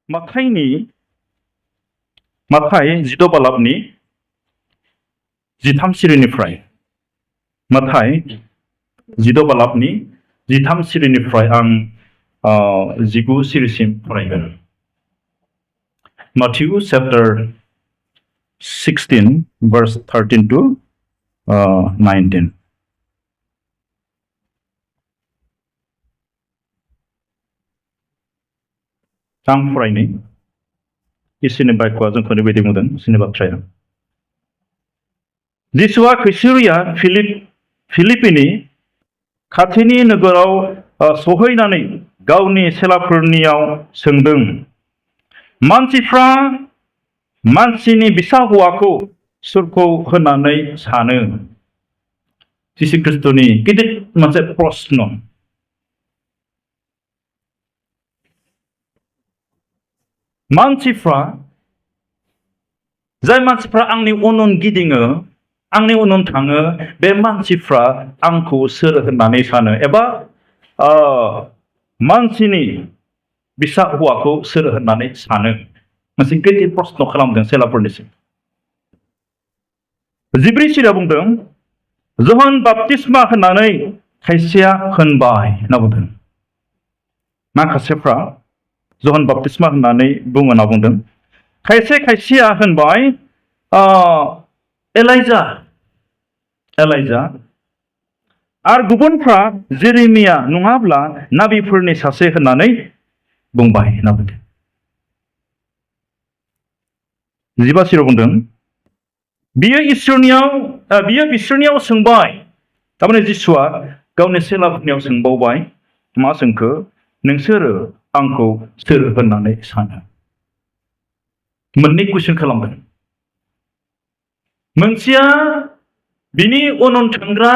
माथाय 16 बालाबनि 13 सिरिनिफ्राय माथाय 16 बालाबनि 13 सिरिनिफ्राय आं 19 सिरिसिम फरायगोन। Matthew chapter 16 verse 13 to 19. आं फरायनि इसोरनि बाथ्राया जोंखौ ओरैबायदि बुंदों। इसोरनि बाथ्राया जिसुआ कैसरिया फिलिपिनि खाथिनि नोगोराव सहैनानै गावनि सेलाफोरनियाव सोंदों, मानसिफ्रा मानसिनि फिसा हौवाखौ सोरखौ होननानै सानो? जिसु ख्रिस्ट'नि गिदिर मोनसे प्रश्न। जाय मानसिफ्रा आंनि उन गिदिङो, आंनि उन थाङो, बे मानसिफ्रा आंखौ सोर होननानै सानो? एबा मानसिनि फिसा हौवाखौ सोर होननानै सानो? मोनसे गिदिर प्रश्न खालामदों सेलाफोरनिसिम। 14 सिरिया बुंदों, जहन बाप्तिस्मा होननानै खायसेया होनबाय होनना बुंदों। माखासेफ्रा जहन बाप्तिस्मा होननानै बुङो होनना बुंदों। खायसेया होनबाय एलाइजा आरो गुबुनफ्रा जेरेमिया नङाब्ला नाबिफोरनि सासे होननानै बुंबाय होनना बुंदों। 15 सिरियाव बुंदों, बियो बिसोरनियाव सोंबाय, थारमाने जिसुआ गावनि सेलाफोरनियाव सोंबावबाय, मा सोंखो? नोंसोरो आंखौ सोर होननानै सानो? मोननै कुइसन खालामदों। मोनसेया बिनि उन थांग्रा,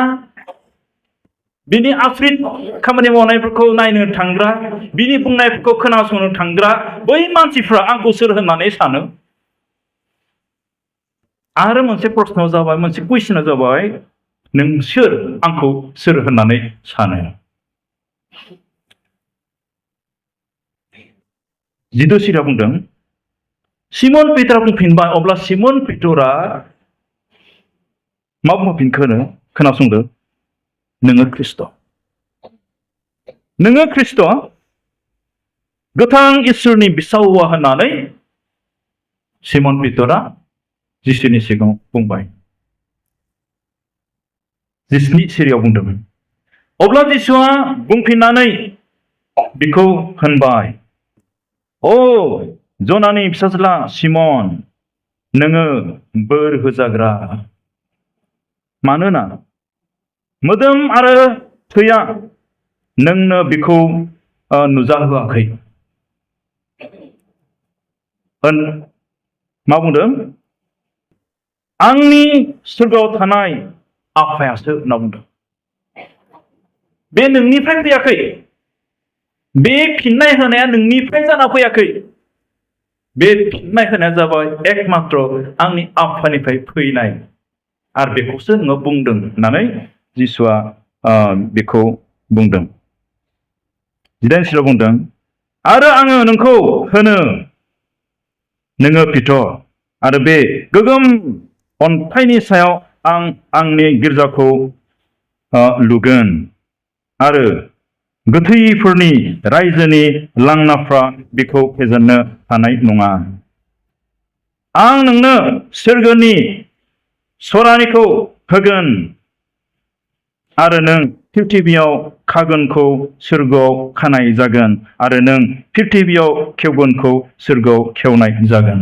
बिनि आफ्रिद खामानि मावनायफोरखौ नायनो थांग्रा, बिनि बुंनायफोरखौ खोनासंनो थांग्रा बै मानसिफ्रा आंखौ सोर होननानै सानो? आरो मोनसे प्रश्न जाबाय, मोनसे कुइसना जाबाय, नोंसोर आंखौ सोर होननानै सानो? 16 सिरिया बुंदों, सिमन पेटरा बुंफिनबाय। अब्ला सिमन पेटरा मा बुंफिनखोनो खोनासंदो, नोङो ख्रिस्ट', गोथां इसोरनि फिसा हौवा होननानै सिमन पेटरा जिसुनि सिगाङाव बुंबाय। 17 सिरियाव बुंदों, अब्ला जिसुआ बुंफिननानै बिखौ होनबाय, ओ जनानि फिसाज्ला सिमन, नोङो बोर होजाग्रा, मानोना मोदोम आरो थैया नोंनो बिखौ नुजाहोआखै। मा बुंदों? आंनि सोरगोआव थानाय आफायासो होनना बुंदों। बे नोंनिफ्राय फैयाखै, बे फिननाय होनाया नोंनिफ्राय जाना फैयाखै, बे फिननाय होनाया जाबाय एकमात्र आंनि आफानिफ्राय फैनाय, आरो बेखौसो नोङो बुंदों होननानै जिसुआ बेखौ बुंदों। 18 सिरियाव बुंदों, आरो आङो नोंखौ होनो, नोङो पिटर, आरो बे गोगोम अन्थाइनि सायाव आं आंनि गिर्जाखौ लुगोन, आरो गोथैफोरनि रायजोनि लांनाफ्रा बेखौ फेजेननो हानाय नङा। आं नोंनो सोरगोनि सरानिखौ होगोन, आरो नों पृथिबियाव खागोनखौ सोरगोआव खानाय जागोन, आरो नों पृथिबियाव खेवगोनखौ सोरगोआव खेवनाय जागोन।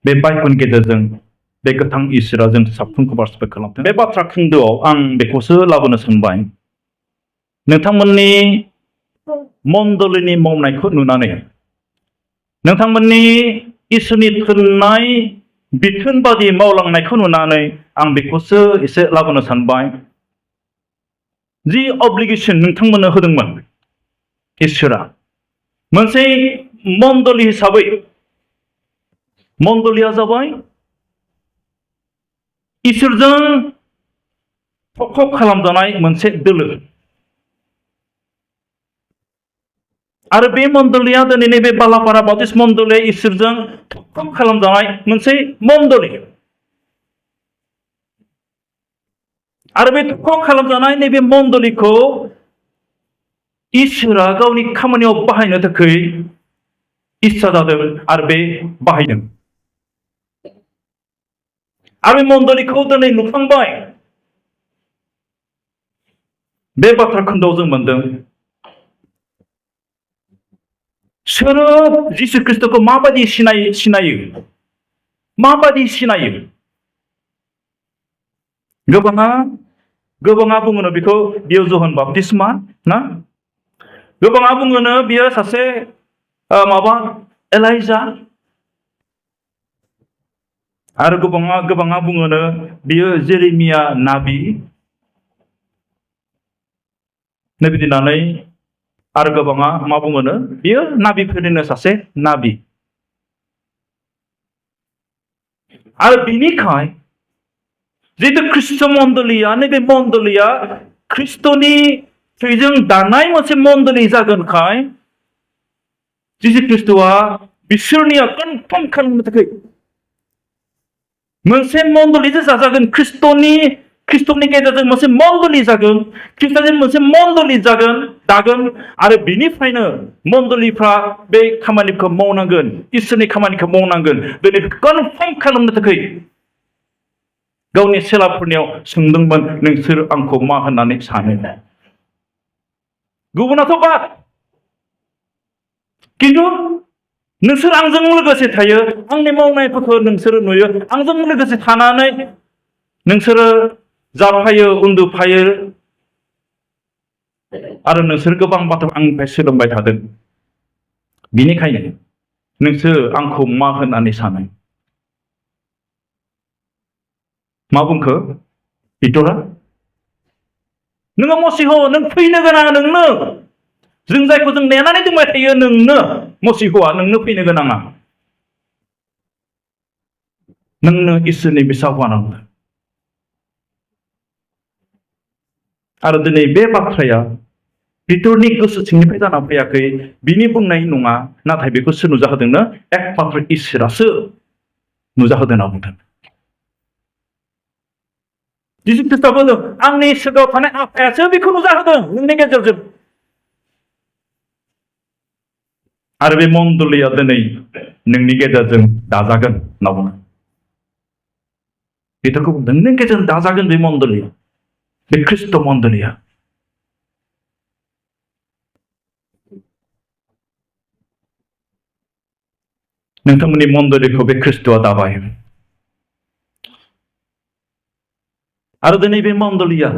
बे बाइबलनि गेजेरजों बे गोथां इसोरा जों साफ्रोमखौ बार्टिसिपेट खालामदों। बे बाथ्रा खोन्दोआव आं बेखौसो लाबोनो सानबाय, नोंथांमोननि मण्डलीनि मावनायखौ नुनानै, नोंथांमोननि इसोरनि थोननाय बिथोन बादि मावलांनायखौ नुनानै आं बेखौसो एसे लाबोनो सानबाय। जि अब्लिगेसन नोंथांमोननो होदोंमोन इसोरा, मोनसे मण्डली हिसाबै, मण्डलीया जाबाय इसोरजों थख' खालामजानाय मोनसे दोलो। आरो बे मण्डलिया दिनै नैबे बालापारा बाप्टिस्ट मण्डलिया इसोरजों थुप खालामजानाय मोनसे मण्डलि। आरो बे थुप खालामजानाय नैबे मण्डलिखौ इसोरा गावनि खामानियाव बाहायनो थाखाय इस्सा जादों आरो बे बाहायदों। आरो बे मण्डलिखौ दिनै नुखांबाय। बे बाथ्रा खोन्दोआव जों मोनदों सोरो जिसु ख्रिस्टखौ माबायदि सिनायो माबायदि सिनायो। गोबाङा बुङोनो बेखौ बियो जहन बाप्तिस्मा ना, गोबाङा बुङोनो बियो सासे माबा एलाइजा, आरो गोबाङा बुङोनो बियो जेरेमिया नाबि। बिदि होननानै आरो गोबाङा मा बुङोनो बियो नाबिफोरनिनो सासे नाबि। आरो बिनिखाय जितु ख्रिस्ट मण्डलिया नैबे मण्डलिया ख्रिस्टनि थैजों दानाय मोनसे मण्डलि जागोनखाय जिसु ख्रिस्टआ बिसोरनिया कनफार्म खालामनो थाखाय मोनसे मण्डलिजों जाजागोन। ख्रिस्टनि गेजेरजों मोनसे मण्डलि जागोन, ख्रिस्टजों मोनसे मण्डलि दागोन आरो बिनिफ्रायनो मण्डलिफ्रा बे खामानिखौ मावनांगोन, इसोरनि खामानिखौ मावनांगोन। दिनै कनफार्म खालामनो थाखाय गावनि सेलाफोरनियाव सोंदोंमोन नोंसोर आंखौ मा होननानै सानो। गुबुनाथ' बाद, खिन्थु नोंसोर आंजों लोगोसे थायो, आंनि मावनायफोरखौ नोंसोर नुयो, आंजों लोगोसे थानानै नोंसोरो जाफायो उन्दुफायो आरो नोंसोर गोबां बाथ्रा आंनिफ्राय सोलोंबाय थादों। बिनिखायनो नोंसोर आंखौ मा होननानै सानो। मा बुंखो बिथरा? नोङो मसीह, नों फैनो गोनां नोंनो, जों जायखौ जों नेनानै दोनबाय थायो नोंनो मसीहआ, नोंनो फैनो गोनाङा, नोंनो इसोरनि बिसा हौवा नांगौ। आरो दिनै बे बाथ्राया बिथरनि गोसो सिंनिफ्राय जाना फैयाखै, बिनि बुंनाय नङा, नाथाय बेखौ सोर नुजाहोदोंनो? एकमात्र इसोरासो नुजाहोदों होनना बुंदों। जिसु ख्रिस्टआ बुंदों आंनि सिगाङाव थानाय आफायासो बेखौ नुजाहोदों नोंनि गेजेरजों। आरो बे मण्डलिया दिनै नोंनि गेजेरजों दाजागोन होनना बुङो। बिथरखौ बुंदों नोंनि गेजेरजों दाजागोन बे मण्डलिया, बे ख्रिस्ट मण्डलिया। नोंथांमोननि मण्डलिखौ बे ख्रिस्टआ दाबाय। आरो दिनै बे मण्डलिया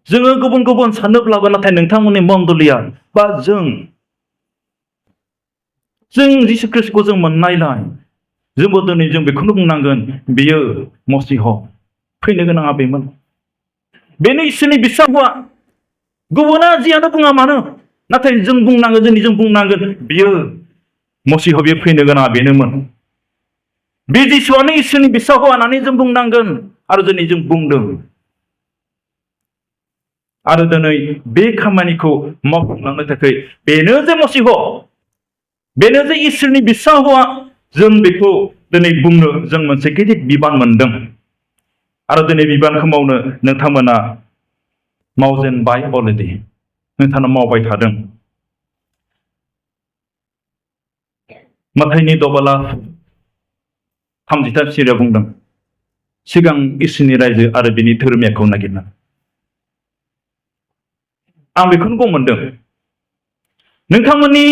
जोङो गुबुन गुबुन सानोब्लाबो, नाथाय नोंथांमोननि मण्डलिया बा जों जिसु ख्रिस्टखौ जों मोननायलाय जोंबो दिनै जों बेखौनो बुंनांगोन बेयो मसीह, फैनो गोनाङा बेमोन, बेनो इसोरनि बिसा हौवा। गुबुना जियानो बुङा मानो, नाथाय जों बुंनांगोन बियो मसीह, बियो फैनो गोनाङा बेनोमोन। बे जिसुआनो इसोरनि बिसा हौवा होननानै जों बुंनांगोन आरो दिनै जों बुंदों। आरो दिनै बे खामानिखौ मावफुंलांनो थाखाय बेनो जे मसीह, बेनो जे इसोरनि बिसा हौवा, जों बेखौ दिनै बुंनो जों मोनसे गिदिर बिबान मोनदों। आरो दिनै बिबानखौ मावनो नोंथांमोना मावजेनबाय, अलरेडि नोंथाङा मावबाय थादों। माथाइनि दबाला 33 सिरियाव बुंदों सिगां इसोरनि रायजो आरो बिनि धोरोमियाखौ नागिरना। आं बेखौनो बुं मोनदों नोंथांमोननि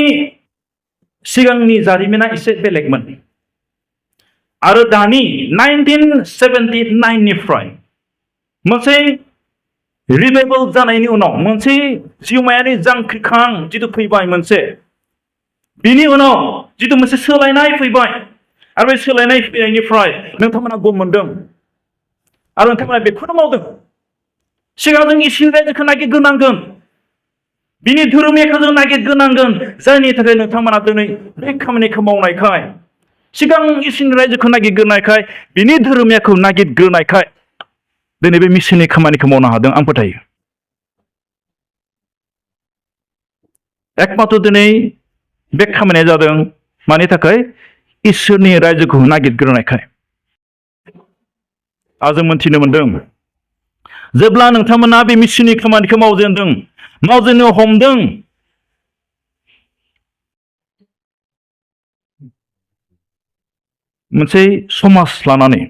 सिगांनि जारिमिना एसे बेलेगमोन आरो दानि 1979 निफ्राय मोनसे रिभाइभेल जानायनि उनाव मोनसे जिउमायारि जांख्रिखां जिथु फैबाय मोनसे, बिनि उनाव जिथु मोनसे सोलायनाय फैबाय आरो बे सोलायनाय फैनायनिफ्राय नोंथांमोना गम मोनदों आरो नोंथांमोना बेखौनो मावदों। सिगां जों इसोरनि रायजोखौ नागिरग्रोनांगोन, बिनि धोरोमियाखौ जों नागिरग्रोनांगोन, जायनि थाखाय नोंथांमोना दिनै बे खामानिखौ मावनायखाय, सिगां इसोरनि रायजोखौ नागिरग्रोनायखाय, बिनि धोरोमियाखौ नागिरग्रोनायखाय दिनै बे मिसननि खामानिखौ मावनो हादों, आं फोथायो। एकमात्र दिनै बे खामानिया जादों मानि थाखाय इसोरनि रायजोखौ नागिरग्रोनायखाय जों मोनथिनो मोनदों जेब्ला नोंथांमोना बे मिसननि खामानिखौ मावजेननो हमदों मोनसे समाज लानानै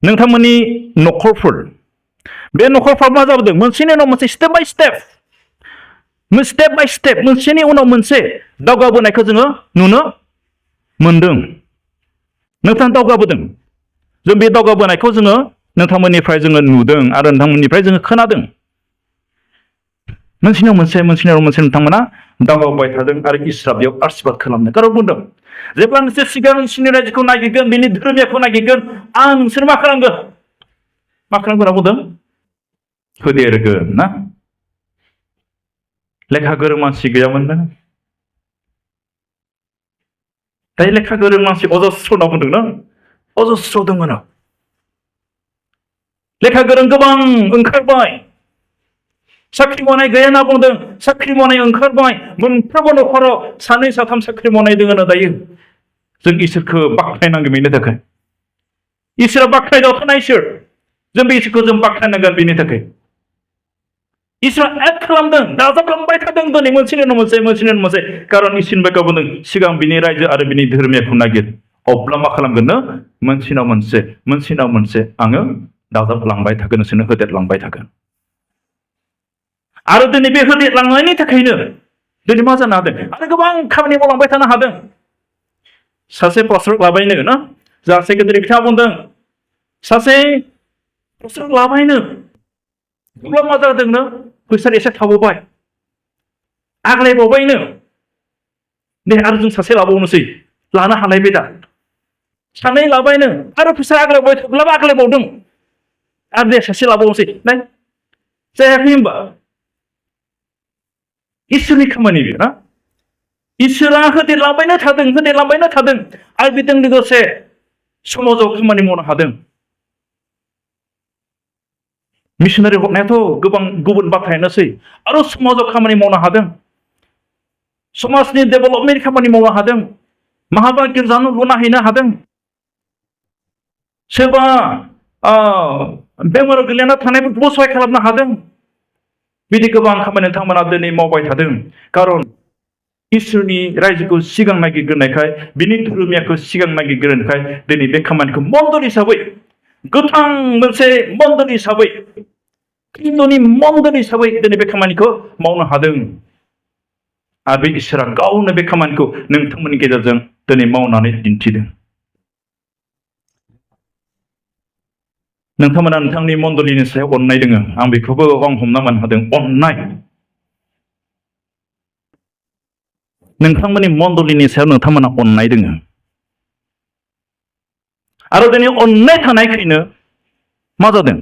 नोंथांमोननि न'खरफोर बे न'खरफ्राव मा जाबोदों मोनसेनि उनाव मोनसे स्टेप बाय स्टेप मोनसेनि उनाव मोनसे दावगाबोनायखौ जोङो नुनो मोनदों नोंथां दावगाबोदों जों बे दावगाबोनायखौ जोङो नोंथांमोननिफ्राय जोङो नुदों आरो नोंथांमोननिफ्राय जोङो खोनादों मोनसेनि उनाव मोनसे नोंथांमोना दावगाबाय थादों आरो इसोरा बेयाव आशीर्बाद खालामदों कारण बुंदों जेब्ला नोंसोर सिगां इसोरनि रायजोखौ नागिरगोन बिनि धोरोमियाखौ नागिरगोन आं नोंसोर मा खालामगोन बुंदों होदेरगोन ना लेखा गोरों मानसि गैयामोन ना दायो लेखा गोरों मानसि अजस्र होनना बुंदों ना अजस्र दङ ना लेखा गोरों गोबां ओंखारबाय साख्रि मावनाय गैया होनना बुंदों साख्रि मावनाय ओंखारबाय मोनफ्रोमबो न'खराव सानै साथाम साख्रि मावनाय दङ ना दायो जों इसोरखौ बाख्नायनांगोन बेनि थाखाय इसोरा बाख्नायजाथावना इसोर जों बे इसोरखौ जों बाख्नायनांगोन बेनि थाखाय इसोरा एड खालामदों दाजाबलांबाय थादों दिनै मोनसेनि उनाव मोनसे कारण इसोरनि बायगा बुंदों सिगां बिनि रायजो आरो बिनि धोरोमियाखौ नागिर अब्ला मा खालामगोननो मोनसेनि उनाव मोनसे आङो दाजाबलांबाय थागोन नोंसोरनो होदेरलांबाय थागोन आरो दिनै बे होदेरलांनायनि थाखायनो दिनै मा जानो हादों आरो गोबां खामानि मावलांबाय थानो हादों सासे प्रस्ताब लाबायनो ना सासे गेदेर बिथाङा बुंदों सासे प्रस्ताब लाबायनो अब्ला मा जादोंनो फैसा एसे थाबोबाय आग्लायबावबायनो दे आरो जों सासे लाबावनोसै लानो हालायबाय दा सानै लाबायनो आरो फैसा आग्लायबाय थेवब्लाबो आग्लायबावदों आरो दे सासे लाबावनोसै नाय जायाखै होनबा इसोरनि खामानि बेयो ना इसोरा होदेरलांबायनो थादों आरो बेजों लोगोसे समाजाव खामानि मावनो हादों मिशनारि हरनायाथ' गोबां गुबुन बाथ्रायानोसै आरो समाजाव खामानि मावनो हादों समाजनि डेभेलपमेन्ट खामानि मावनो हादों महाबा गिर्जा न' लुना हैनो हादों सोरबा बेमाराव गोलैना थानायफोरखौबो सहाय खालामनो हादों बिदि गोबां खामानि नोंथांमोना दिनै मावबाय थादों कारण इसोरनि रायजोखौ सिगां नागिरग्रोनायखाय बिनि धोरोमियाखौ सिगां नागिरग्रोनायखाय दिनै बे खामानिखौ मन्दल हिसाबै गोथां मोनसे मन्दल हिसाबै खृष्टनि मन्दल हिसाबै दिनै बे खामानिखौ मावनो हादों आरो बे इसोरा गावनो बे खामानिखौ नोंथांमोननि गेजेरजों दिनै मावनानै दिन्थिदों नोंथांमोना नोंथांनि मन्दलिनि सायाव अननाय दोङो आं बेखौबो आं हमना मोननो हादों अननाय नोंथांमोननि मन्दलिनि सायाव नोंथांमोना अननाय दोङो आरो दिनै अननाय थानायखायनो मा जादों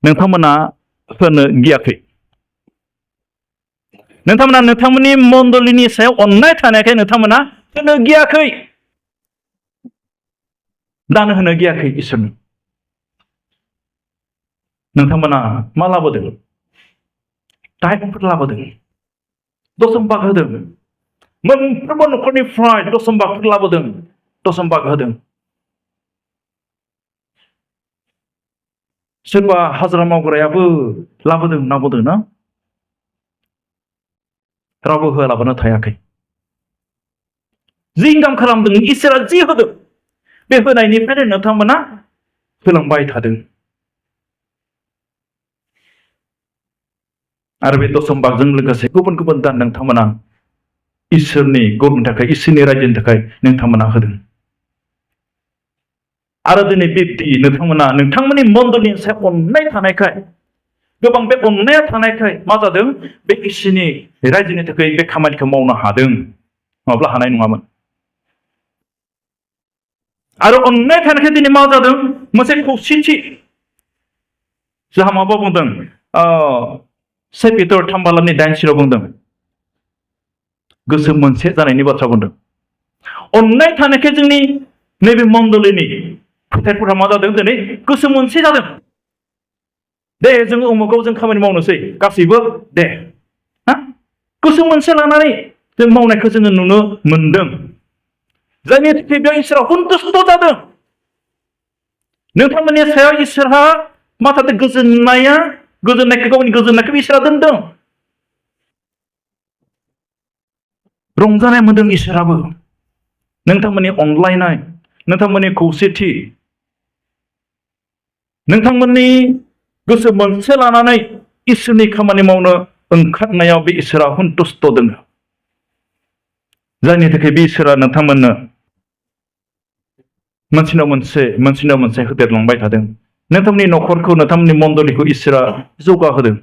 नोंथांमोना होनो गियाखै नोंथांमोना नोंथांमोननि मन्दलिनि सायाव अननाय थानायखाय नोंथांमोना होनो गियाखै दान होनो गियाखै इसोरनो नोंथांमोना मा लाबोदों टाइमफोर लाबोदों दसम बाग होदों मोनफ्रोमबो न'खरनिफ्राय दसम बागफोर लाबोदों दसम बाग होदों सोरबा हाजिरा मावग्रायाबो लाबोदों ना रावबो होलाबानो थायाखै जि इनकाम खालामदों इसोरा जि होदों बे होनायनिफ्रायनो नोंथांमोना होलांबाय थादों आरो बे दसम बागजों लोगोसे गुबुन गुबुन दान नोंथांमोना इसोरनि गौरबनि थाखाय इसोरनि रायजोनि थाखाय नोंथांमोना होदों आरो दिनै बिब्दि नोंथांमोना नोंथांमोननि मन्दलनि सायाव अननाय थानायखाय गोबां बे अननाया थानायखाय मा जादों बे इसोरनि रायजोनि थाखाय बे खामानिखौ मावनो हादों नङाब्ला हानाय नङामोन आरो अननाय थानायखाय दिनै मा जादों मोनसे खौसेथि जोंहा माबा बुंदों से पिटर 3:9 बुंदों गोसो मोनसे जानायनि बाथ्रा बुंदों अननाय थानायखाय जोंनि नैबे मन्दलिनि फोथायफोरा मा जादों दिनै गोसो मोनसे जादों दे जों उमुगाव जों खामानि मावनोसै गासैबो दे हा गोसो मोनसे लानानै जों मावनायखौ जोङो नुनो मोनदों जायनि थाखाय बेयाव इसोरा सन्तुष्ट जादों नोंथांमोननि सायाव इसोरहा माखासे गोजोननायखौ गावनि गोजोननायखौ इसोरा दोनदों रंजानाय मोनदों इसोराबो नोंथांमोननि अनलायनाय नोंथांमोननि खौसेथि नोंथांमोननि गोसो मोनसे लानानै इसोरनि खामानि मावनो ओंखारनायाव बे इसोरा सन्तुष्ट दङ जायनि थाखाय बे इसोरा नोंथांमोननो मोनसेनाव मोनसे होदेरलांबाय थादों नोंथांमोननि न'खरखौ नोंथांमोननि मण्डलिखौ इसोरा जौगाहोदों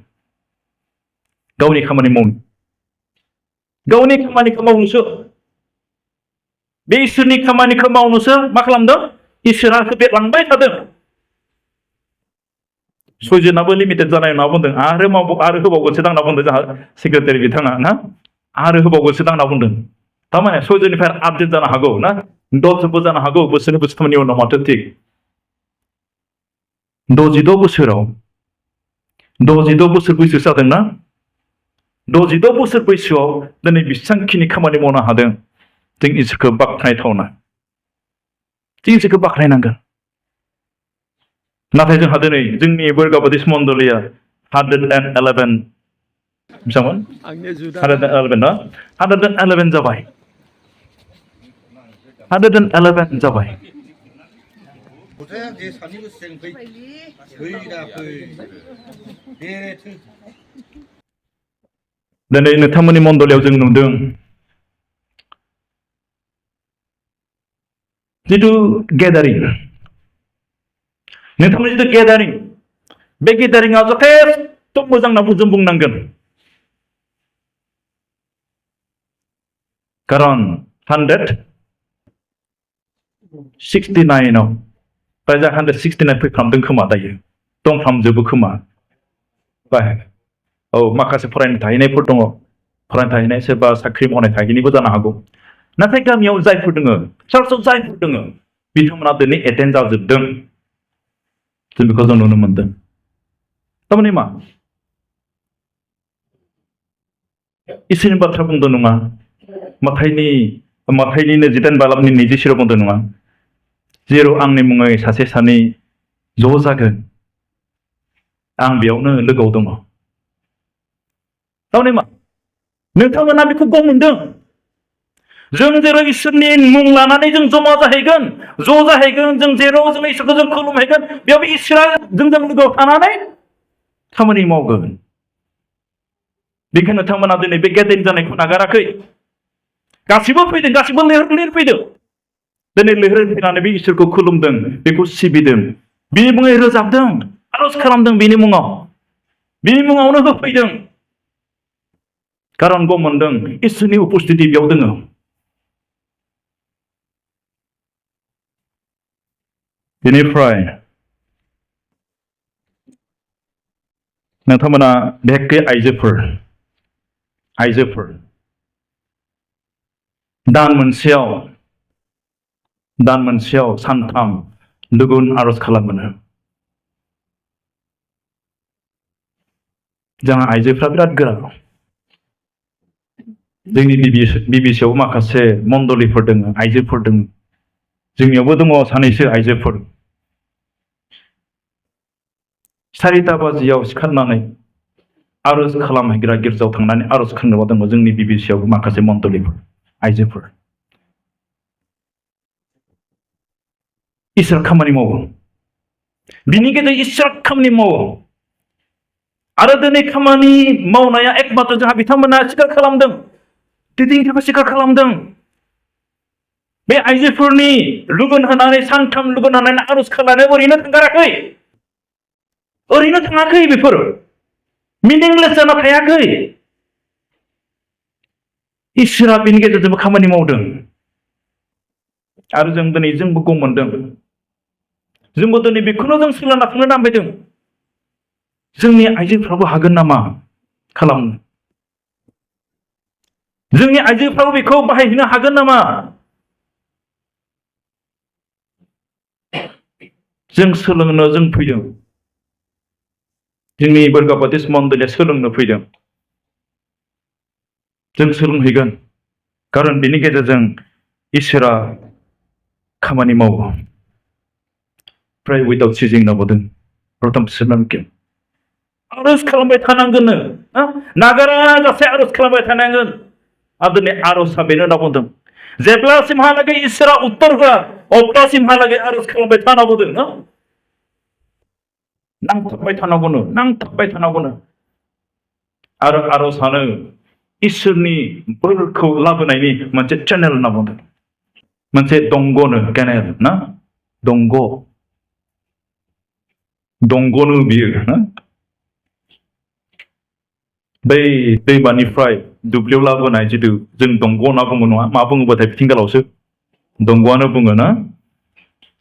गावनि खामानि मावनो गावनि खामानिखौ मावनोसो बे इसोरनि खामानिखौ मावनोसो मा खालामदों इसोरा होदेरलांबाय थादों सयजनाबो लिमिटेड जानाय होनना बुंदों आरो होबावगोनसो दां होनना बुंदों जोंहा सेक्रेटारि बिथाङा ना आरो होबावगोनसो दां होनना बुंदों थारमाने सयजननिफ्राय आपडेट जानो हागौ ना 10 जानो हागौ बोसोरनै बोसोरथामनि उनाव माथो थिग 66 बोसोराव 66 बोसोर बैसो जादोंना 66 बोसोर बैसोआव दिनै बेसेबांखिनि खामानि मावनो हादों जों इसोरखौ बाख्नायथावना जों इसोरखौ बाख्नायनांगोन नाथाय जोंहा दिनै जोंनि बोरगाव बादिस मण्डलिया 111 बेसेबांमोन 111 ना 111 जाबाय 111 जाबाय दिनै नोंथांमोननि मण्डलियाव जों नुदों जिथु गेदारिं नोंथांमोननि जिथु गेदारिं बे गेदारिंआ जथेस्थ' मोजां होनना जों बुंनांगोन खारन 169 आव प्राय 169 फैफ्रामदों खोमा दायो दंफ्रामजोबो खोमा औ माखासे फरायनो थाहैनायफोर दङ फरायनो थाहैनाय सोरबा साख्रि मावनाय थाहैनायबो जानो हागौ नाथाय गामियाव जायफोर दङ चार्चआव जायफोर दङ बिथांमोना दिनै एटेन्ड जाजोबदों जों बेखौ जों नुनो मोनदों थारमाने मा इसोरनि बाथ्रा बुंदों नङा माथाइनि 19 बालाबनि 24 बुंदों नङा जेराव आंनि मुङै सासे सानै ज' जागोन आं बेयावनो लोगोआव दङ थारमाने मा नोंथांमोना बेखौ गम मोनदों जों जेराव इसोरनि मुं लानानै जों जमा जाहैगोन ज' जाहैगोन जों जेराव जों इसोरखौ जों खुलुमहैगोन बेयाव इसोरा जोंजों लोगोआव थानानै खामानि मावगोन बेखायनो नोंथांमोना दिनै बे गेदेर जानायखौ नागाराखै गासिबो फैदों गासिबो लैहोर फैदों दिनै लैहोर फैनानै बे इसोरखौ खुलुमदों बेखौ सिबिदों बिनि मुङै रोजाबदों आर'ज खालामदों बिनि मुङावनो होफैदों खारन गम मोनदों इसोरनि उपस्थिति बेयाव दङ बेनिफ्राय नोंथांमोना बेखै आइजोफोर दान मोनसेयाव सानथाम दुगुन आर'ज खालामो जोंहा आइजोफ्रा बिराद गोरा जोंनि बिबिसिआव माखासे मण्डलिफोर दङ आइजोफोर दङ जोंनियावबो दङ सानैसो आइजोफोर 4टा बाजियाव सिखारनानै आर'ज खालामहैग्रा गिर्जायाव थांनानै आर'ज खालामनोबा दङ जोंनि बिबिसिआव माखासे मण्डलिफोर आइजोफोर इसोर खामानि मावो बिनि गेजेरजों इसोर खामानि मावो आरो दिनै खामानि मावनाया एकमात्र जोंहा बिथांमोना स्वीकार खालामदों दैदेनगिरिखौ स्वीकार खालामदों बे आइजोफोरनि लुगुन होनानै सानथाम लुगुन होनानै आर'ज खालामनानै ओरैनो थाङाखै बेफोर मिनिंलेस जाना थायाखै इसोरा बेनि गेजेरजोंबो खामानि मावदों आरो जों दिनै जोंबो गम मोनदों जोंबो दिनै बेखौनो जों सोलोंना थांनो नांबायदों जोंनि आइजोफ्राबो हागोन नामा खालामनो जोंनि आइजोफ्राबो बेखौ बाहायहैनो हागोन नामा जों सोलोंनो जों फैदों जोंनि बोरगाव बाप्टिस्ट मण्डलिया सोलोंनो फैदों जों सोलोंहैगोन खारन बेनि गेजेरजों इसोरा खामानि मावो Pray without ceasing नाबोदों प्रथम थेसलोनिके आरज खालामबाय थानांगोननो नागारा जासे आरज खालामबाय थानांगोन आरो दिनै आरजआ बेनो होनना बुंदों जेब्लासिमहालागै इसोरा उत्तर होआ अब्लासिमहालागै आरज खालामबाय थानांगौदों नांथाबबाय थानांगौनो आरो आरजआनो इसोरनि बोरखौ लाबोनायनि मोनसे चेनेल होनना बुंदों मोनसे दंग'नो केनेल ना दंग'नो बियो बै दैमानिफ्राय दुब्लियाव लाबोनाय जितु जों दंग' होनना बुङो नङा मा बुङोबाथाय बिथिंगालावसो दंग'आनो बुङो ना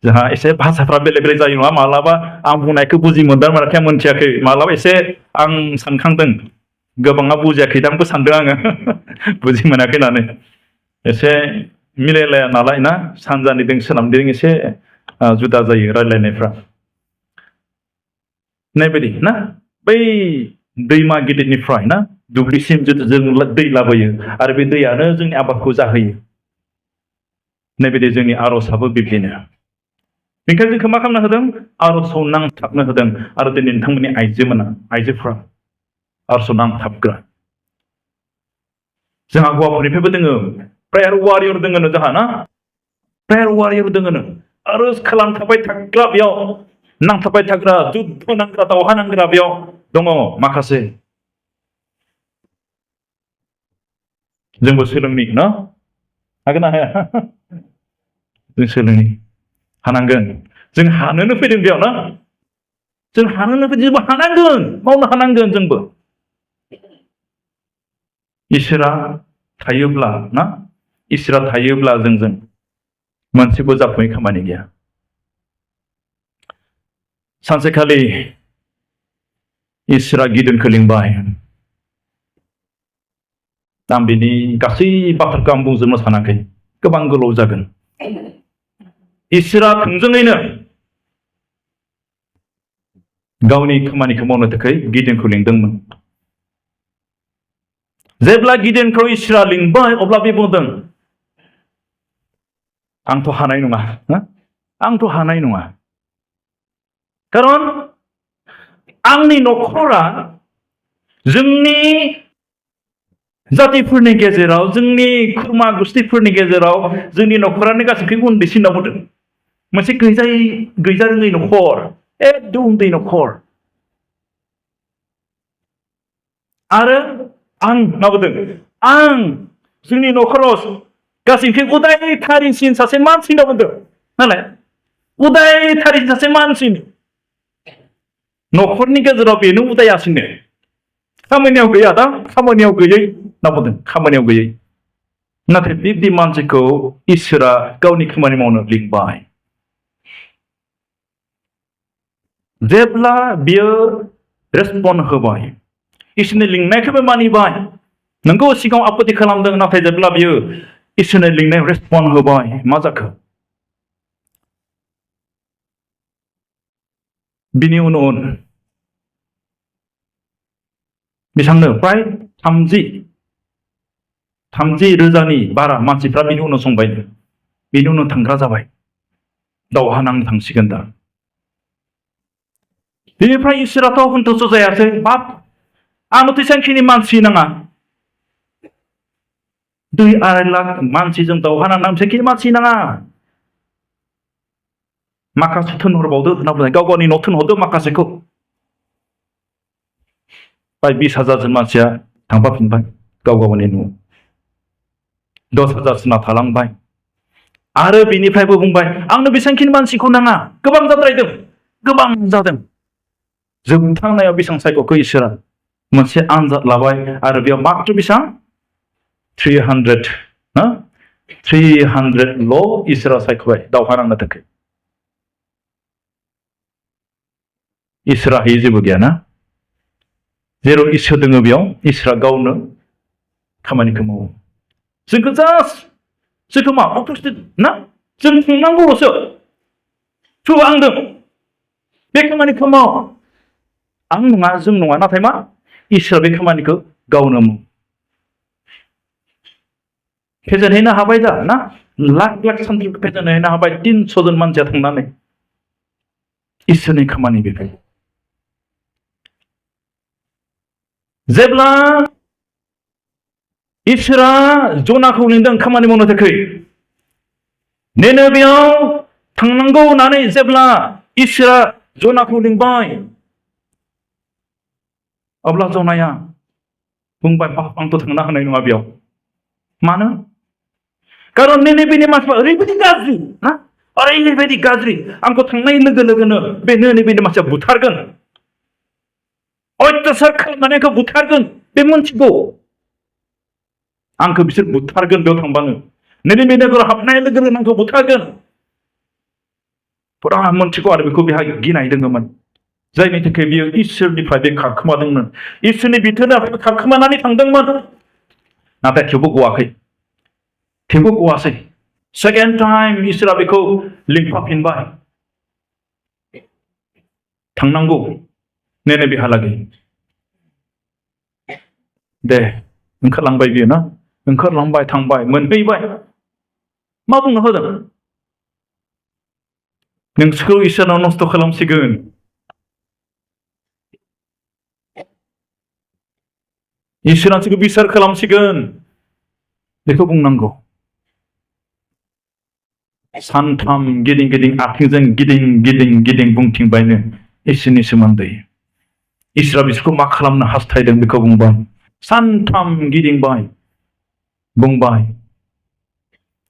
जोंहा एसे भाषाफ्रा बेलेग बेलेग जायो नङा मालाबा आं बुंनायखौ बुजि मोनदों माराखै आं मोनथियाखै मालाबा एसे आं सानखांदों गोबाङा बुजियाखै दांबो सानदों आङो बुजि मोनाखै होननानै एसे मिलायलाया नालाय ना सानजानिजों सोनाबनिजों एसे जुदा जायो रायलायनायफ्रा नायबायदि ना बै दैमा गिदिरनिफ्राय ना दुब्लिसिम जों दै लाबोयो आरो बे दैयानो जोंनि आबादखौ जाहोयो नायबायदि जोंनि आरजआबो बिब्दिनो बेनिखायनो जोंखौ मा खालामनो होदों आरजआव नांथाबनो होदों आरो दिनै नोंथांमोननि आइजोफ्रा आरजआव नांथाबग्रा जोंहा हौवाफोरनिफ्रायबो दोङो प्रेयार वारियर दोङो जोंहा ना प्रेयार वारियर दोङो आरज खालामथाबबाय थाग्रा बेयाव नांथाबबाय थाग्रा जुद्ध नांग्रा दावहा नांग्रा बेयाव दङ माखासे जोंबो सोलोंनि ना हागोन ना हाया जों सोलोंनि हानांगोन जों हानोनो फैदों बेयाव ना जों हानोनो फैदों जोंबो हानांगोन मावनो हानांगोन जोंबो इसोरा थायोब्ला ना इसोरा थायोब्ला जोंजों मोनसेबो जाफुङै खामानि गैया सानसेखालि इसोरा गिदिरखौ लिंबाय आं बिनि गासै बाथ्राखौ आं बुंजोबनो सानाखै गोबां गोलाव जागोन इसोरा थोंजोङैनो गावनि खामानिखौ मावनो थाखाय गिदिरखौ लिंदोंमोन जेब्ला गिदिरखौ इसोरा लिंबाय अब्ला बे बुंदों आंथ' हानाय नङा खारन आंनि न'खरा जोंनि जातिफोरनि गेजेराव जोंनि खुरमा गुस्थिफोरनि गेजेराव जोंनि न'खरानो गासैखौबो उन्दैसिन होनना बुंदों मोनसे गैजारोङै न'खर एकदम उन्दै न'खर आरो आं मा बुंदों आं जोंनि न'खराव गासैनिफ्राय उदायथारिसिन सासे मानसि होनना बुंदों नालाय उदायथारिसिन सासे मानसि न'खरनि गेजेराव बेनो उदायासिनो खामानियाव गैया दा खामानियाव गैयै होनना बुंदों खामानियाव गैयै नाथाय बिब्दि मानसिखौ इसोरा गावनि खामानि मावनो लिंबाय जेब्ला बियो रेसपन्ड होबाय इसोरनि लिंनायखौबो मानिबाय नोंगौ सिगाङाव आपत्ति खालामदों नाथाय जेब्ला बियो इसोरनि लिंनाय रेसपन्ड होबाय मा जाखो बिनि उन बेसांनो प्राय 30,000नि बारा मानसिफ्रा बिनि उनाव संबाय बिनि उनाव थांग्रा जाबाय दावहा नांनो थांसिगोन दा बेनिफ्राय इसोराथ' हन्थुसो जायासै बाप आंनोथ' एसेबांखिनि मानसि नाङा 2-2.5 लाख मानसिजों दावहा नांनो एसेबांखिनि मानसि नाङा माखासे थोनहरबावदो होनना बुंनाय गाव गावनि न' थोनहरदो माखासेखौ प्राय 20,000 मानसिया थांफाफिनबाय गाव गावनि न'आव 10,000 थालांबाय आरो बिनिफ्रायबो बुंबाय आंनो बेसेबांखिनि मानसिखौ नाङा गोबां जाद्रायदों गोबां जादों जोबथारनायाव बेसेबां सायख'खौ इसोरा मोनसे आनजाद लाबाय आरो बेयाव मात्र बेसेबां 300 इसोरा सायख'बाय दावहा नांनो थाखाय इसोरा हायै जेबो गैयाना जेराव इसोर दोङो बेयाव इसोरा गावनो खामानिखौ मावो जोंखौ जोंखौ मा अट'स्टेट ना जों थांनांगौल'सो आंदों बे खामानिखौ माव आं नङा जों नङा नाथाय मा इसोरा बे खामानिखौ गावनो मावो फेजेनहैनो हाबाय दा ना लाख लाख सानथ्रिखौ फेजेनहैनो हाबाय 300 जन मानसिया थांनानै इसोरनि खामानि बेफोर जेब्ला इसोरा जनाखौ लिंदों खामानि मावनो थाखाय बेयाव थांनांगौ होननानै जेब्ला इसोरा जनाखौ लिंबाय अब्ला जनाया बुंबाय आंथ' थांनो हानाय नङा बेयाव मानो खारन बेनि मानसिफ्रा ओरैबायदि गाज्रि ना ओरैबायदि गाज्रि आंखौ थांनाय लोगो लोगोनो बे बेनि मानसिया बुथारगोन अत्याचार खालामनानै आंखौ बुथारगोन बे मोनथिगौ आंखौ बिसोर बुथारगोन बेयाव थांबानो बे नोगोराव हाबनाय लोगो लोगो आंखौ बुथारगोन फुरा मोनथिगौ आरो बेखौ बेहा गिनाय दङमोन जायनि थाखाय बियो इसोरनिफ्राय बे खारखोमादोंमोन इसोरनि बिथोननिफ्राय खारखोमानानै थांदोंमोन नाथाय थेवबो गवासै सेकेन्ड टाइम इसोरा बेखौ लिंफाफिनबाय थांनांगौ बेहालागै दे ओंखारलांबाय बियो ना ओंखारलांबाय थांबाय मोनहैबाय मा बुंनो होदों नोंसोरखौ इसोरनाव नस्थ' खालामसिगोन इसोरा नोंसोरखौ बिसार खालामसिगोन बेखौ बुंनांगौ सानथाम गिदिं आथिंजों गिदिं बुंथिंबायनो इसोरनि सोमोन्दै इसोरा बिसोरखौ मा खालामनो हास्थायदों बेखौ बुंबाय सानथाम गिदिंबाय बुंबाय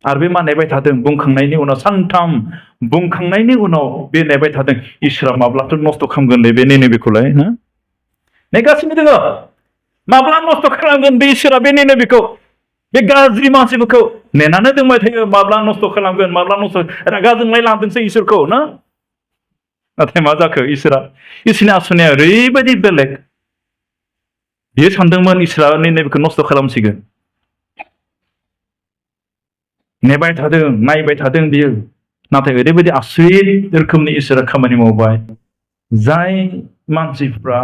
आरो बे मा नेबाय थादों बुंखांनायनि उनाव सानथाम बुंखांनायनि उनाव बे नेबाय थादों इसोरा माब्लाथ' नस्थ' खालामगोन बे बेखौलाय ना नेगासिनो दङ माब्ला नस्थ' खालामगोन बे इसोरा बे बेखौ बे गाज्रि मानसिफोरखौ नेनानै दोंबाय थायो माब्ला नस्थ' खालामगोन माब्ला नस्थ' रागा जोंलाय लांदोंसै इसोरखौ ना नाथाय मा जाखो इसोरनि आसुनाया ओरैबायदि बेलेग बियो सानदोंमोन इसोरा बेखौ नस्थ' खालामसिगोन नेबाय थादों नायबाय थादों बियो नाथाय ओरैबायदि आसरित रोखोमनि इसोरा खामानि मावबाय जाय मानसिफ्रा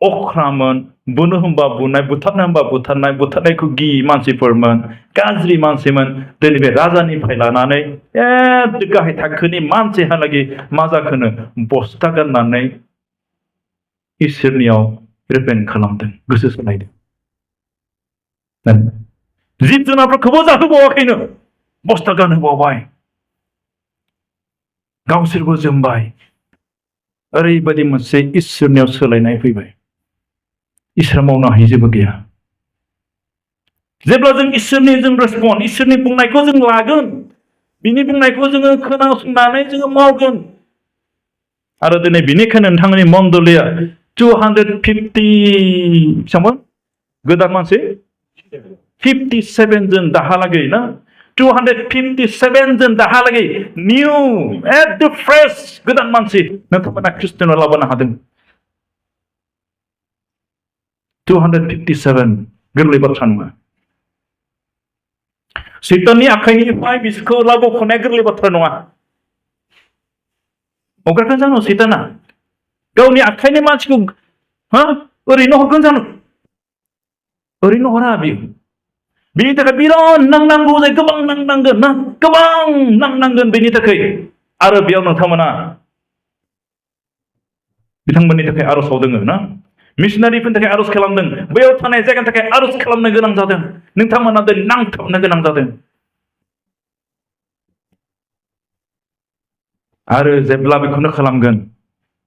अख्रामोन बुनो होनबा बुनाय बुथारनो होनबा बुथारनायखौ गियि मानसिफोरमोन गाज्रि मानसिमोन दिनै बे राजानिफ्राय लानानै गाहाय थाखोनि मानसिहालागै मा जाखोनो बस्ता गाननानै इसोरनियाव रिपेन्ट खालामदों गोसो सोलायदों जिब जुनारफोरखौबो जाहोबावाखैनो बस्ता गानहोबावबाय गावसोरबो जोमबाय ओरैबायदि मोनसे इसोरनियाव सोलायनाय फैबाय इसोर मावनो हायै जेबो गैया जेब्ला जों इसोरनि रेसपन्स इसोरनि बुंनायखौ जों लागोन बिनि बुंनायखौ जोङो खोनासंनानै जोङो मावगोन आरो दिनै बिनिखायनो नोंथांनि मण्डलिया 250 बेसेबां गोदान मानसि 57 जन दाहालागै ना 257 जन दाहालागै निउ एकदम फ्रेश गोदान मानसि नोंथांमोना ख्रिस्टियानाव लाबोनो हादों 257 गोरलै बाथ्रा नङा सैताननि आखाइनिफ्राय बिसोरखौ लाबोख'नाया गोरलै बाथ्रा नङा हगारगोन जानो सैताना गावनि आखाइनि मानसिखौ ओरैनो हरगोन जानो ओरैनो हरा बियो बिनि थाखाय बिराद नांनांगौ जायो गोबां नांनांगोन ना गोबां नांनांगोन बेनि थाखाय आरो बेयाव नोंथांमोना बिथांमोननि थाखाय आर'जाव दोङो ना मिशनारिफोरनि थाखाय आर'ज खालामदों बैयाव थानाय जायगानि थाखाय आर'ज खालामनो गोनां जादों नोंथांमोना दिनै नांथाबनो गोनां जादों आरो जेब्ला बेखौनो खालामगोन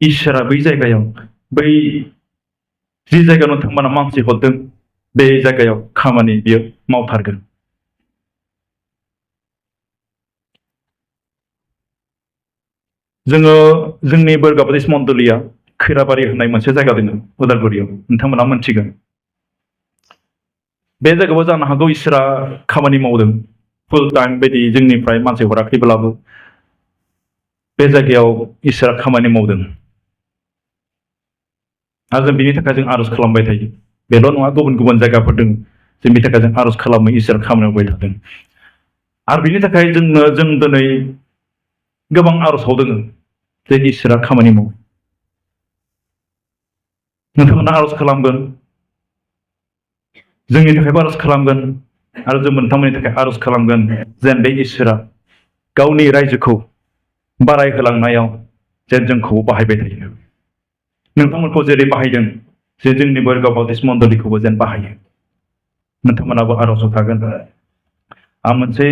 इसोरा बै जायगायाव बै जि जायगायाव नोंथांमोना मानसि हरदों बे जायगायाव खामानि बियो मावथारगोन जोङो जोंनि बोरगा बाप्टिस्ट मण्डलिया खैराबारि होननाय मोनसे जायगा दङ उदालगुरियाव नोंथांमोना मोनथिगोन बे जायगायाव जानो हागौ इसोरा खामानि मावदों फुल टाइम बायदि जोंनिफ्राय मानसि हराखैब्लाबो बे जायगायाव इसोरा खामानि मावदों आरो जों बिनि थाखाय जों आर'ज खालामबाय थायो बेल' नङा गुबुन गुबुन जायगाफोर दङ जों बिनि थाखाय जों आर'ज खालामो इसोर खामानि मावबाय थादों आरो बिनि थाखाय जों दिनै गोबां आर'जाव दोङो जे इसोरा खामानि मावो नोंथांमोना आर'ज खालामगोन, जोंनि थाखायबो आर'ज खालामगोन आरो जों नोंथांमोननि थाखाय आर'ज खालामगोन जेन बे इसोरा गावनि रायजोखौ बारायहोलांनायाव जेन जोंखौ बाहायबाय थायो। नोंथांमोनखौ जेरै बाहायदों जे जोंनि बरगाव बाप्टिस्ट मण्डलीखौबो जेन बाहायो। नोंथांमोनाबो आर'जआव थागोन। आं मोनसे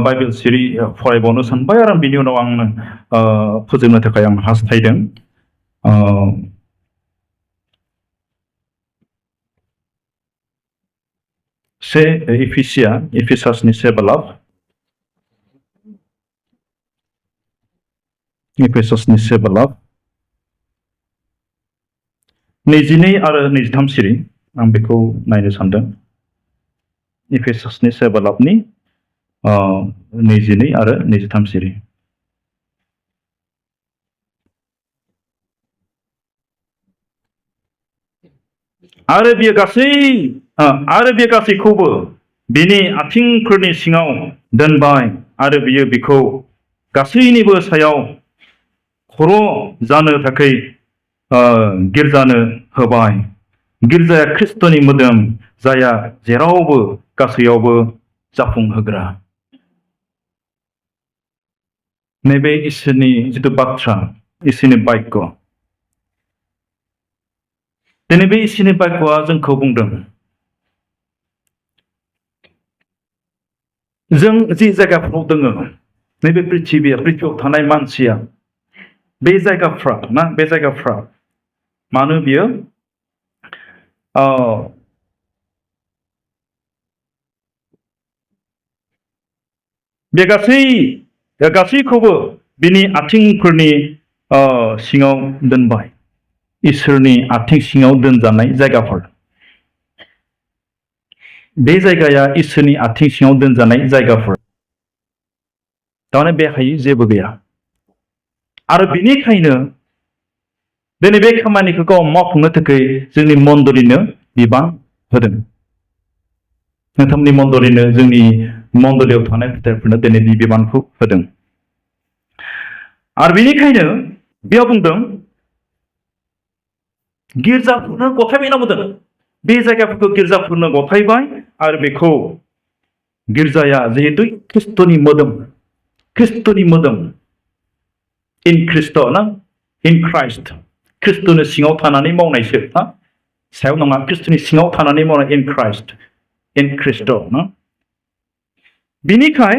बाइबेल सिरि फरायबावनो सानबाय आरो बिनि उनाव आं फोजोबनो थाखाय आं हास्थायदों। से एफिसासनि 7 एफिसासनि 7 22 आरो 23 सिरि आं बेखौ नायनो सानदों। एफिसासनि 7 22 आरो 23 सिरि। आरो बे गासैखौबो बिनि आथिंफोरनि सिङाव दोनबाय आरो बियो बिखौ गासैनिबो सायाव खर' जानो थाखाय गिर्जानो होबाय। गिर्जाया ख्रिस्ट'नि मोदोम, जायहा जेरावबो गासैयावबो जाफुंहोग्रा। नैबे इसोरनि जिथु बाथ्रा, इसोरनि बाक्य, दिनै बे इसोरनि बाक्यआ जोंखौ बुंदों जों जि जायगाफ्राव दङ, नैबे पृथ्वीयाव थानाय मानसिया बे जायगाफ्रा मानो बियो बे गासैखौबो बिनि आथिंफोरनि सिङाव दोनबाय। इसोरनि आथिं सिङाव दोनजानाय जायगाफोर, बे जायगाया इसोरनि आथिं सिङाव दोनजानाय जायगाफोर, थारमाने बेहाय जेबो गैया। आरो बिनिखायनो दिनै बे खामानिखौ गाव मावफुंनो थाखाय जोंनि मण्डलीनो बिबान होदों। नोंथांमोननि मण्डलीनो, जोंनि मण्डलीयाव थानाय फोथारफोरनो दिनै बे बिबानखौ होदों। आरो बिनिखायनो बेयाव बुंदों गिर्जाफोरनो गथायबाय होनना बुंदों। बे जायगाफोरखौ गिर्जाफोरनो गथायबाय आरो बेखौ गिर्जाया जिहेतु ख्रिस्ट'नि मोदोम इन ख्रिस्ट' ना, इन ख्राइस्ट, ख्रिस्ट'नि सिङाव थानानै मावनायसो, सायाव नङा, ख्रिस्ट'नि सिङाव थानानै मावनाय इन ख्राइस्ट, इन ख्रिस्ट' ना। बिनिखाय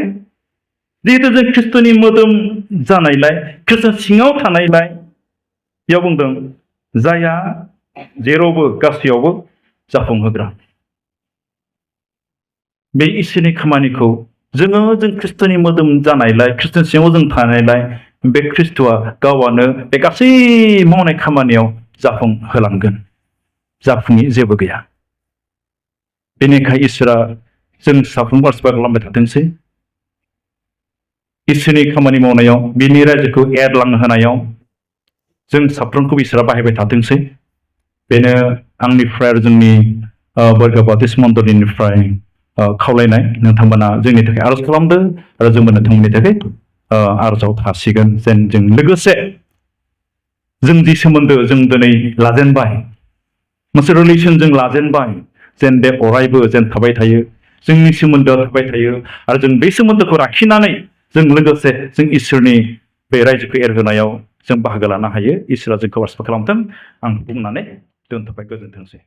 जिहेतु जों ख्रिस्ट'नि मोदोम जानायलाय, ख्रिस्ट' सिङाव थानायलाय, बेयाव बुंदों जायहा जेरावबो गासैयावबो जाफुंहोग्रा। बे इसोरनि खामानिखौ जों ख्रिस्ट'नि मोदोम जानायलाय, ख्रिस्ट'नि सिङाव जों थानायलाय, बे ख्रिस्ट'आ गावआनो बे गासै मावनाय खामानियाव जाफुंहोलांगोन। जाफुङि जेबो गैया। बेनिखायनो इसोरा जों साफ्रोमबो आरज खालामबाय थाथोंसै। इसोरनि खामानि मावनायाव, बिनि रायजोखौ एरलांहोनायाव जों साफ्रोमखौबो इसोरा बाहायबाय थाथोंसै। बेनो आंनिफ्राय आरो जोंनि बरगाव बाप्टिस्ट मण्डलीनिफ्राय खावलायनाय। नोंथांमोना जोंनि थाखाय आरज खालामदो आरो जोंबो नोंथांमोननि थाखाय आरजआव थासिगोन। जेन जों लोगोसे जों जि सोमोन्दो जों दिनै लाजेनबाय, मोनसे रिलेसन जों लाजेनबाय, जेन बे अरायबो जेन थाबाय थायो, जोंनि सोमोन्दोआ थाबाय थायो। आरो जों बे सोमोन्दोखौ लाखिनानै जों लोगोसे जों इसोरनि बे रायजोखौ एरहोनायाव जों बाहागो लानो हायो। इसोरा जोंखौ आसा खालामथों। आं बुंनानै दोनथ'बाय। गोजोनथोंसै।